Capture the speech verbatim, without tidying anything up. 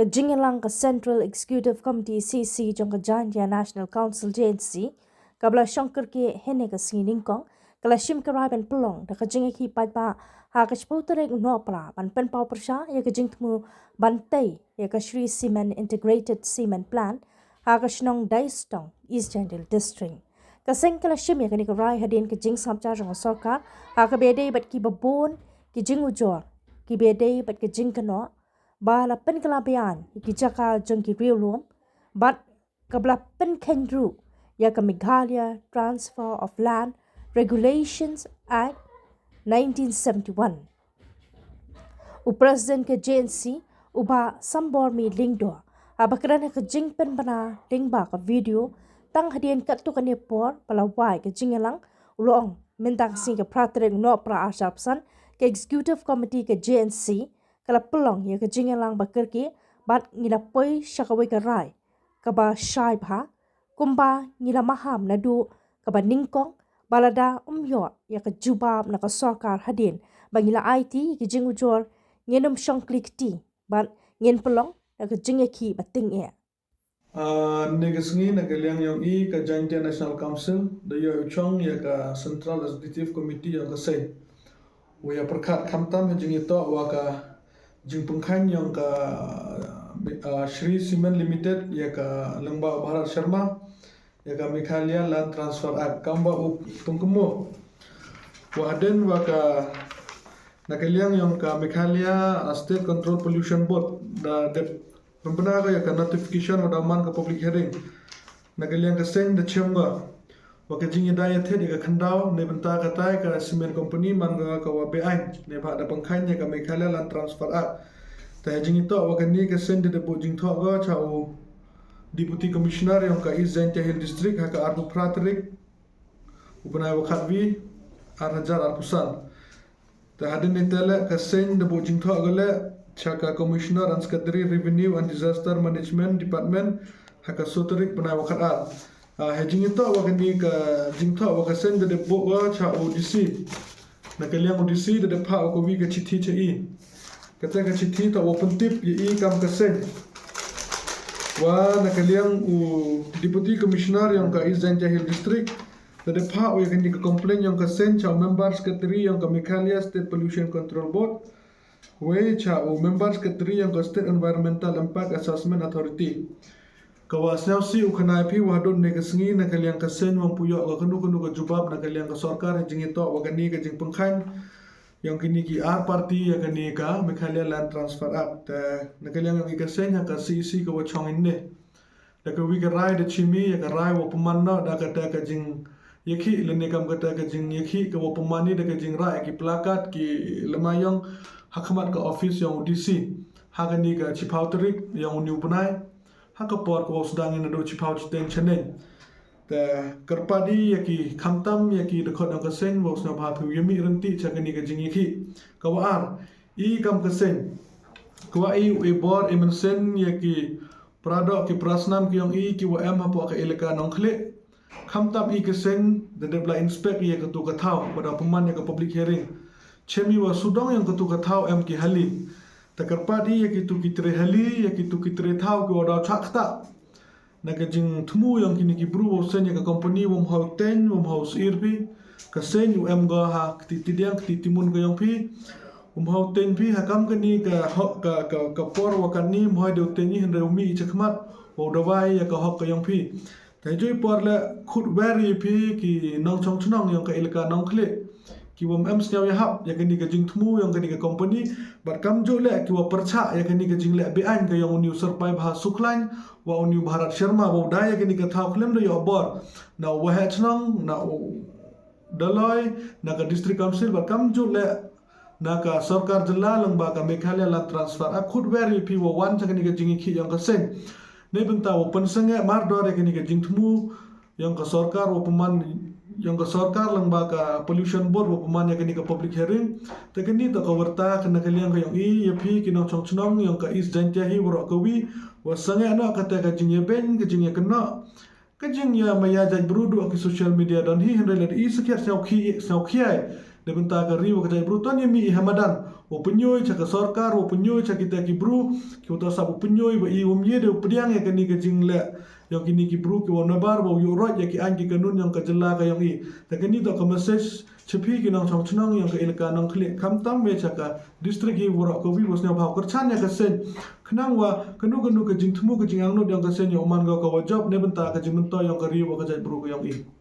Jingïalang ka Central Executive Committee, C E C, jong ka Jaintia National Council, J N C, kaba la shongkyrkieh hynne ka sngi nyngkong, ka la shim ka rai ban pynlong da ka jingïakhih paidbah ha ka shiphew tarik Nohprah ban pynpaw pyrshah ïa ka jingthmu ban tei ïa ka Shree Cement Integrated Cement Plant ha ka shnong Daistong, East Jaintia Hills District. Ka seng ka la shim ïa kane ka rai hadien ka jingsngap jar jong ka sorkar ha kaba ïadei bad kiba bun ki jingujor, kiba ïadei bad ka jingkynnoh ba la pynkylla beiñ ïa ki jaka jong ki riewlum, bad kaba la pynkheiñ ruh ïa ka Meghalaya Transfer of Land Regulations Act nineteen seventy-one. U President ka J N C, u Bah Sambormi Lyngdoh, haba kren ha ka jingpynbna lyngba ka video tang hadien katto katne por ba la wai ka jingïalang, u la ong, mynta ka sngi ka phra tarik Nohprah ar hajar arphew san, ka Executive Committee ka J N C ka la pynlong ïa ka jingïalang ba kyrkieh bad ngi la poi sha kawei ka rai kaba shai bha, kumba ngi la maham naduh kaba nyngkong, ba lada ym ïoh ïa ka jubab na ka sorkar hadien ba ngi la aiti ïa ki jingujor, ngin ym shong kli kti bad ngin pynlong ïa ka jingïakhih ba tyngeh. Ah, ne ka sngi na ka liang jong i ka Jaintia National Council da ïoh u chong ïa ka Central Executive Committee jong ka seng. U ïa pyrkhat khamtam ha jingïatoh wa ka jingpynkhan jong ka, ah, Shree Cement Limited ïa ka lyngba u Bharat Sharma ïa ka Meghalaya Land Transfer Act, kamba u pynkumo wa hadien wa ka na ka liang jong ka Meghalaya, ah, State Control Pollution Board da dep pynbna ka ïa ka notification wa da man ka public hearing. Na ka liang ka seng da chem ka wa ka jingïada ïathied ïa ka khyndaw, ne bynta katai ka cement company man ka ka wa beaiñ, ne ba da pynkheiñ ïa ka Meghalaya Land Transfer Act. Te ha jingïatoh wa kane ka seng da dep buh jingthoh ka cha u Deputy Commissioner jong ka East Jaintia Hills District ha ka arphew phra tarik u bnai wa khatwi, ar hajar arphew san. Te hadien ne te le ka seng da buh jingthoh ka le cha ka Commissioner and Secretary Revenue and Disaster Management Department ha ka saw tarik bnai wa khatar. Ah, ha jingïatoh wa kane ka jingthoh wa ka seng da dep buh ka cha u D C. Na ka liang u D C da dep phah wa ka wi ka chithi cha i. Kata ka chithi ta wa pyntip ïa i kam ka seng. Wa na ka liang u Deputy Commissioner jong ka East Jaintia Hills District da dep phah ïa kane ka complaint jong ka seng cha u Member Secretary jong ka Meghalaya State Pollution Control Board, wei cha u Member Secretary jong ka State Environmental Impact Assessment Authority. Ka wa sngewsih u khana ïa phi wa hadien ne ka sngi na ka liang ka seng wa ym pu ïoh ka kano kano ka jubab na ka liang ka sorkar ha jingïatoh wa kane ka jingpynkhan jong kine ki ar party ïa kane ka Meghalaya Land Transfer Act. Te na ka liang jong i ka seng ha ka C E C ka wa chong ine. Da ka wi ka rai da chimi ïa ka rai wa pynman noh da kata ka jingïakhih lane kam kata ka jingïakhih ka wa pynman i da ka jingrah ïa ki placard ki lama jong ha khmat ka office jong u D C ha kane ka chiphaw tarik jong une u bnai, ha ka por ka wa sdang i naduh chiphaw chiteng chaneng. Te kyrpad i ïa ki khamtam ïa ki dkhot jong ka seng wa sngewbha phi u ïa mih rynti cha kane ka jingïakhih. Ka wa ar, i kam ka seng ka wa i u e bor e mynsiem ïa ki pradoh ki prasnam ki jong i ki wa em hapoh ka elaka Nongkhlieh. Khamtam i ka seng da dep la inspect ïa katu ka thaw wa da pynman ïa ka public hearing. Chem i wa sudong jong katu ka thaw em ki hali. Te kyrpad i ïa kitu ki tre hali, ïa kitu ki tre thaw ki wa da chah ktah na ka jingthmu jong kine ki bru wa seng ïa ka company wa ym hoi teng, wa ym hoi sir phi. Ka seng u em ka ha kti tidiang kti timun ka jong phi. Um hoi teng phi ha kam kane ka hok ka, ka, ka por wa kane ym hoi dei u teng i hynrei u mih i chakhmat wa u dawai ïa ka hok ka jong phi. Te joi por le khut wer ïa phi ki nongchong chnong jong ka elaka Nongkhlieh ki wa ym em sngew ïa hap ïa kane ka jingthmu jong kane ka company, bad kam joi le ki wa pyrchah ïa kane ka jingleh beaiñ ka jong une u syrpai bha Sukhlain wa une u Bharat Sharma wa u dai ïa kane ka thaw khlem da ïoh bor na u waheh chnong, na u Dolloi, na ka District Council, bad kam joi le na ka sorkar jylla lyngba ka Meghalaya Land Transfer Act. Khut wer ïa phi wa wan cha kane ka jingïakhih jong ka seng. Ne bynta wa pynsangeh mardor ïa kane ka jingthmu jong ka sorkar wa pynman, jong ka sorkar lyngba ka Pollution Board wa pynman ïa kane ka public hearing. Te kane to ka warta ka na ka liang ka jong i ïa phi ki nongchong chnong jong ka East Jaintia Hills waroh kawi, wa sangeh noh kata ka jingïabeiñ, ka jingïakynnoh, ka jingïamaya jait bru duh ki social media don hi, hynrei lada i sakhiat sngewkhia, sngewkhia na bynta ka ri wa ka jaitbru. To ngin ïa mih ha madan, wa pynyoi cha ka sorkar, wa pynyoi cha kita ki bru kiwa toh sap, wa pynyoi wa i, wym ye de u pdiang ïa kani ka jingleh yong kini ki bru kiwa nabar wa u ïoh roi ïa ki aiñ ki kanun yong ka jylla ka yong i. Te kani toh ka message cha phi ki nongchong chnong yong ka ilaka Nongkhlieh, khamtam me cha ka district hi waroh kawi, wa sngewbha u kyrchan ïa ka seng, khnang wa kano kano ka jingthmu ka jingangnud yong ka seng yow man ko ka wa jop na bynta ka jingmyntoi yong ka ri wa ka jaitbru ka yong i.